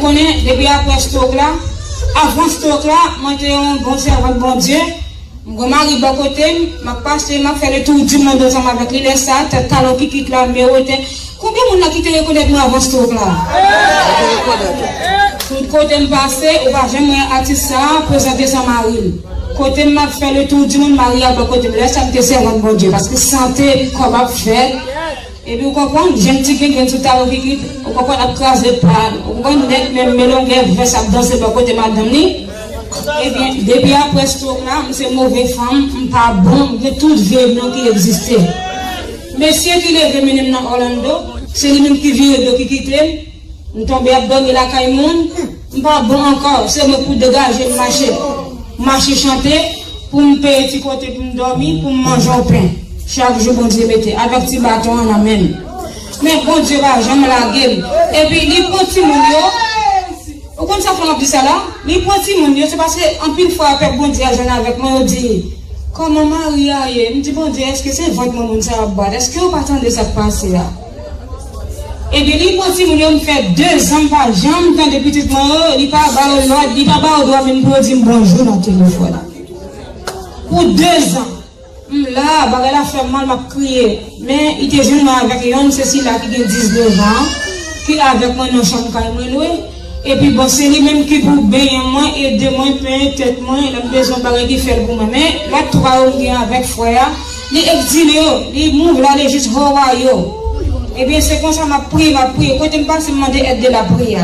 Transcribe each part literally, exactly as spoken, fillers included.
konnen, depi apre stroke la, avan stroke la, mwen te yon bon sèvant Bondye. M gen mari bò kote m, m ap pase, m ap fè le tour du monde ansanm avèk li. Lè sa, tèt talon kikit la, mirote. Konbyen moun la ki te rekonèt mwen avan stroke la? Tout kote m pase, ou pa janm wè atis sa a prezante san mari l. Kote m ap fè le tour du monde, mari a bò kote m. Lè sa, m te sèvant Bondye, paske sante kò m ap fè. Epi ou konprann, jèn ti grenn sou talon kikit, ou konprann, ap kraze pa l. Ou konprann, nèg menm melonge vès ap danse bò kote madanm li. Ebyen, depi apre stroke la, m se move fanm, m pa bon, m gen tout vye non ki egziste. Mesye ki leve mennen m nan Orlando, se li menm ki vire do ki kite m. M tonbe ap dòmi lakay moun, m pa bon ankò, se mwen pou degaje m mache. Mache chante, pou m peye ti kote pou m dòmi, pou m manje yon pen. Chak jou Bondye mete, avèk ti baton an nan men m. Men Bondye pa janm lage m. Epi li pran timoun yo, ou konn sa fè m ap di sa la? Li pran timoun yo, se paske anpil fwa pèp Bondye a jwenn avèk mwen, yo di, kòman mari a ye? M di, Bondye, èske se vant mwen moun sa yo ap bat? Èske yo pa tande sa k pase a? Epi li pran timoun yo, m fè dezan m pa janm tande pitit mwen yo, li pa ba yo lòd, li pa ba yo dwa menm pou yo di m bonjou nan telefòn. Pou dezan, m la, bagay la fè m mal, m ap kriye. Men, li te jwenn mwen avèk yonn, se sila ki gen diznèf an, ki avèk mwen nan chanm kay mwen lwe. Epi bon, se li menm ki pou benyen mwen, ede mwen, penyen tèt mwen, lè m bezwen bagay li fè l pou mwen. Men, lòt twa yo m gen avèk frè a, li egzile yo, li move l ale jis Hawaii yo. Ebyen, se konsa m ap priye, m ap priye. Kote m pase, m mande èd de lapriyè.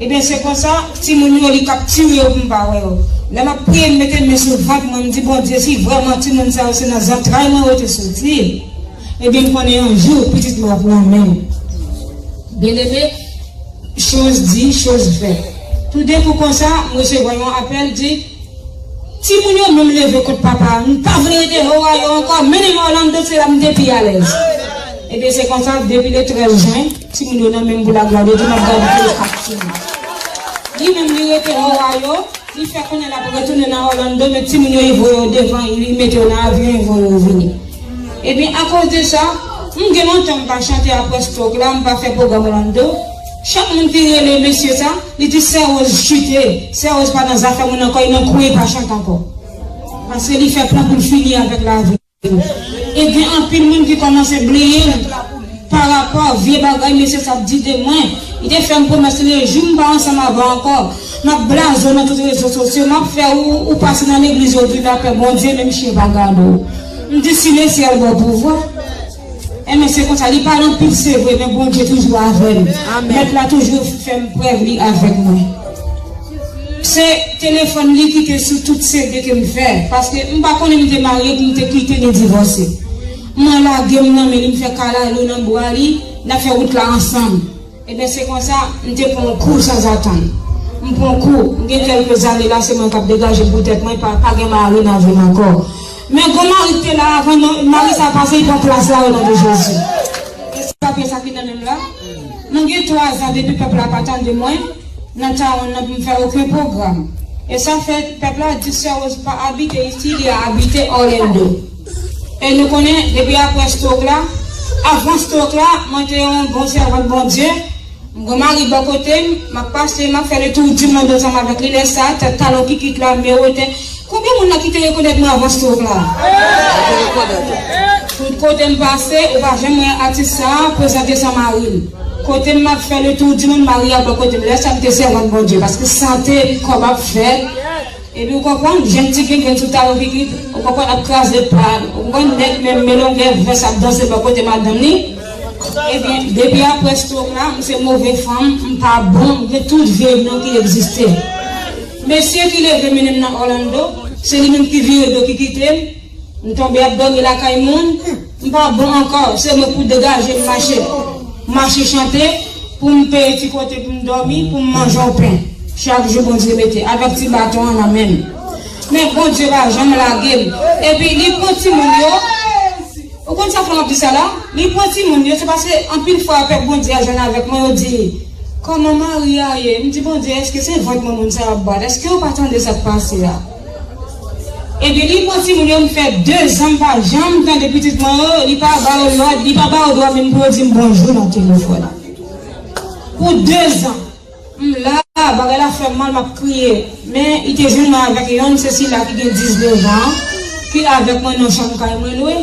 Ebyen, se konsa, timoun yo, li kaptire yo pou m pa wè yo. Lè m ap priye, m mete men sou vant mwen, m di, Bondye, si vrèman timoun sa yo se nan zantray mwen yo te soti, ebyen, m konnen yon jou, pitit mwen ap nan men m. Byeneme, chose dit, chose faite. Toudenkou konsa, m resevwa yon apèl, di, timoun yo menm leve kont papa a. M pa vle rete Ohio ankò, mennen m Orlando, se la m te pi alèz. Ebyen, se konsa, depi le trèz jen, timoun yo nan men m pou laglwa de Dye, m ap gade tou le kat timoun. Li menm, li rete Ohio, li fè konnen l ap retounen nan Orlando, men timoun yo, li voye yo devan, li mete yo nan avyon, li voye yo vini. Ebyen, akoz de sa, m gen lontan m pa chante apre stroke la, m pa fè pwogram Orlando. Chak moun ki rele mesye sa, li di Sè Rose chite, Sè Rose pa nan zafè moun ankò, li nan kwen, li pa chante ankò. Paske li fè plan pou l fini avèk lavi. E gen anpil moun ki kòmanse bliye l parapò vye bagay mesye sa ap di de mwen. Li te fè m pwomès, le jou m pa ansanm avè w ankò, m ap blaze w nan tout rezo sosyo, m ap fè ou, ou pase nan legliz yo, ou di lapè Bondye, menm chen pa gade w. M di si lesyèl ba w pouvwa. Enben, se konsa, li pale anpil, se vre, men Bondye toujou avè m. Amèn. Mèt la toujou fè m prèv li avèk mwen. Se telefòn li ki te sou tout C D ke m fè, paske m pa konnen m te marye pou m te kite ni divòse. Mwen lage m nan men li, m fè kalalou nan bra li, n ap fè wout la ansanm. Ebyen, se konsa, m te pran yon kou sanzatann. M pran yon kou, m gen kèlke zane la, se mwen k ap degaje m pou tèt mwen, pa, pa gen mari nan vi m ankò. Men gon mari ki te la avan, non, mari sa pase, li pran plas la, o non de Jezi. E sa, pye sa ki nan men m la. Nou gen twa zan depi pèp la pa tande mwen nan tawon nan pou m fè okenn pwogram. E sa fè pèp la di Sè Rose pa abite isi, li abite Orlando. E nou konnen, depi apre stroke la, avan stroke la, mwen te yon bon sèvant Bondye. M gen mari bò kote m, m ap pase, m ap fè le tour du monde ansanm avèk li. Lè sa, tèt talon kikit la, mirote. Konbyen moun la ki te rekonèt mwen avan stroke la? Tout kote m pase, ou pa janm wè atis sa a prezante san mari l. Kote m ap fè le tour du monde, mari a bò kote m. Lè sa, m te sèvant Bondye, paske sante kò m ap fè. Epi ou konprann, jèn ti grenn sou talon kikit, ou konprann, ap kraze pa l. Ou konprann, nèg menm melonge vès ap danse bò kote madanm li. Ebyen, depi apre stroke la, m se move fanm, m pa bon, m gen tout vye non ki egziste. Mesye ki leve mennen m nan Orlando, se li menm ki vire do ki kite m. M tonbe ap dòmi lakay moun, m pa bon ankò, se mwen pou degaje m mache. Mache chante, pou m peye ti kote pou m dòmi, pou m manje yon pen. Chak jou Bondye mete, avèk ti baton an nan men m. Men Bondye pa janm lage m. Epi li pran timoun yo, ou konn sa fè m ap di sa la? Li pran timoun yo, se paske anpil fwa pèp Bondye a jwenn avèk mwen, yo di, kòman mari a ye? M di, Bondye, èske se vant mwen moun sa yo ap bat? Èske yo pa tande sa k pase a? Epi li pran timoun yo, m fè dezan m pa janm tande pitit mwen yo, li pa ba yo lòd, li pa ba yo dwa menm pou yo di m bonjou nan telefòn. Pou dezan. M la, bagay la fè m mal, m ap kriye. Men, li te jwenn mwen avèk yonn, se sila ki gen diznèf an, ki avèk mwen nan chanm kay mwen lwe.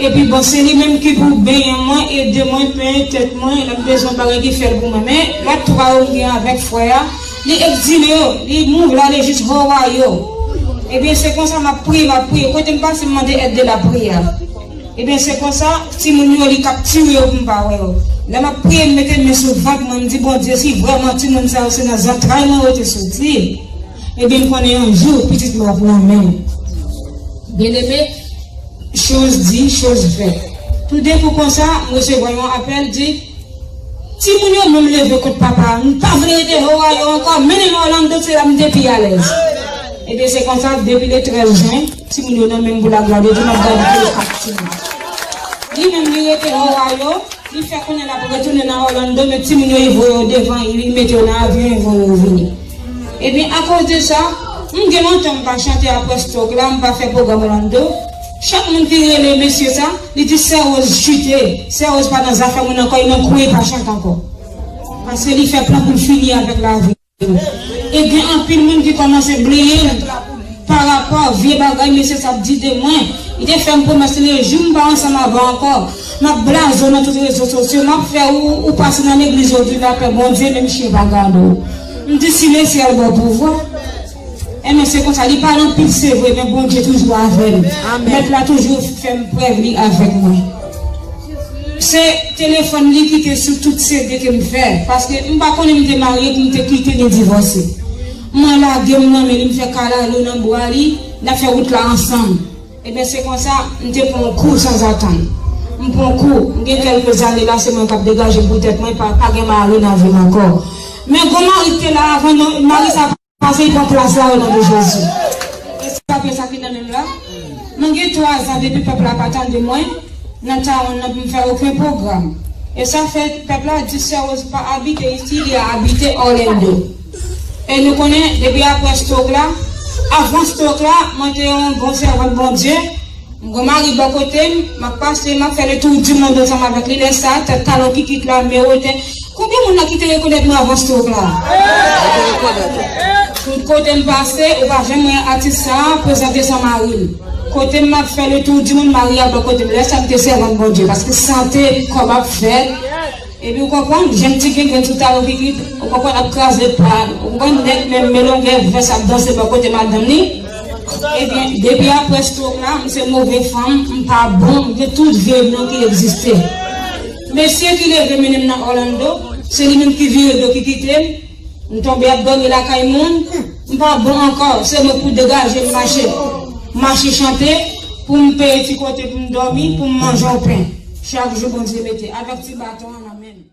Epi, bon, se li menm ki pou benyen mwen, ede mwen, penyen tèt mwen, lè m bezwen bagay, li fè l pou mwen. Men, lòt twa yo m gen avèk frè a, li egzile yo, li move, l ale jis Hawaii yo. Ebyen, se konsa m ap priye, m ap priye. Kote m pase, m mande èd de lapriyè. Ebyen, se konsa, timoun yo, li kaptire yo pou m pa wè yo. Lè m ap priye, m mete men sou vant mwen, m di, Bondye, si vrèman timoun sa yo se nan zantray mwen yo te soti, ebyen, m konnen yon jou, pitit mwen ap nan men m. Byeneme, choz di, choz fè. Toudenkou konsa, m resevwa yon apèl, di, Timoun yo menm leve kont papa, m pa vle rete Ohio ankò, mennen m Orlando, se la m te pi alèz. Ebyen, se konsa, depi le trèz jen, timoun yo nan men m pou laglwa de Dye, m ap gade kat timoun. Li menm, li rete Ohio, li fè konnen l ap retounen nan Orlando, men timoun yo, li voye yo devan, li mete yo nan avyon, li voye yo vini. Ebyen, akoz de sa, m gen lontan m pa chante apre stroke la, m pa fè pwogram Orlando. Chak moun ki rele mesye sa, li di Sè Rose chite, Sè Rose pa nan zafè moun ankò, li nan kou, li pa chante ankò. Paske li fè plan pou l fini avèk lavi. E gen anpil moun ki kòmanse bliye l parapò vye bagay mesye sa ap di de mwen. Li te fè m pwomès le jou m pa ansanm avè w ankò, m ap blaze w nan tout rezo sosyo, m ap fè ou, ou pase nan legliz yo di lapè Bondye, menm chen pa gade w. M di si lesyèl ba w pouvwa. Ebyen, se konsa, li pale anpil, se vre, men Bondye toujou avè m. Amèn. Mèt la toujou fè m prèv li avèk mwen. Se telefòn li ki te sou tout C D ke m fè, paske m pa konnen m te marye pou m te kite li divòse. Mwen lage m nan men li, m fè kalalou nan bra li, n ap fè wout la ansanm. Ebyen, se konsa, m te pran yon kou sanzatann. M pran yon kou, m gen kèlke zane la, se mwen k ap degaje m pou tèt mwen, pa, pa gen mari nan vi m ankò. Men gon mari ki te la avan, non, mari sa pase, li pran plas la, o non de Jezi. E sa, apre sa ki nan men m la, mwen gen twa zan depi pèp la pa tande mwen nan tawon nan pou m fè okenn pwogram. E sa fè pèp la di Sè Rose pa abite isi, li abite Orlando. E nou konnen, depi apre stroke la, avan stroke la, mwen te yon bon sèvant Bondye. M gon mari bò kote m, m ap pase, m ap fè le tour du monde ansanm avèk li. Lè sa, tèt talon kikit la, men wotè. Konbyen moun la ki te rekonèt mwen avan stroke la? Tout kote m pase, ou pa janm wè atis sa a prezante san mari l. Kote m ap fè le tour du monde, mari a bò kote m. Lè sa, m te sèvant Bondye, paske sante kò m ap fè. Epi ou konprann, jèn ti grenn sou talon kikit, ou konprann, ap kraze pa, ou konprann, nèg menm men longè vès ap danse bò kote madanm li. Ebyen, depi apre stroke la, m se move fanm, m pa bon, m gen tout vye non ki egziste. Mesye ki leve mennen m nan Orlando, se li menm ki vire do ki kite m, m tonbe ap dòmi lakay moun, m pa bon ankò, se mwen pou degaje m mache. Mache chante, pou m peye ti kote pou m dòmi, pou m manje yon pen. Chak jou Bondye mete, avèk ti baton an nan men m.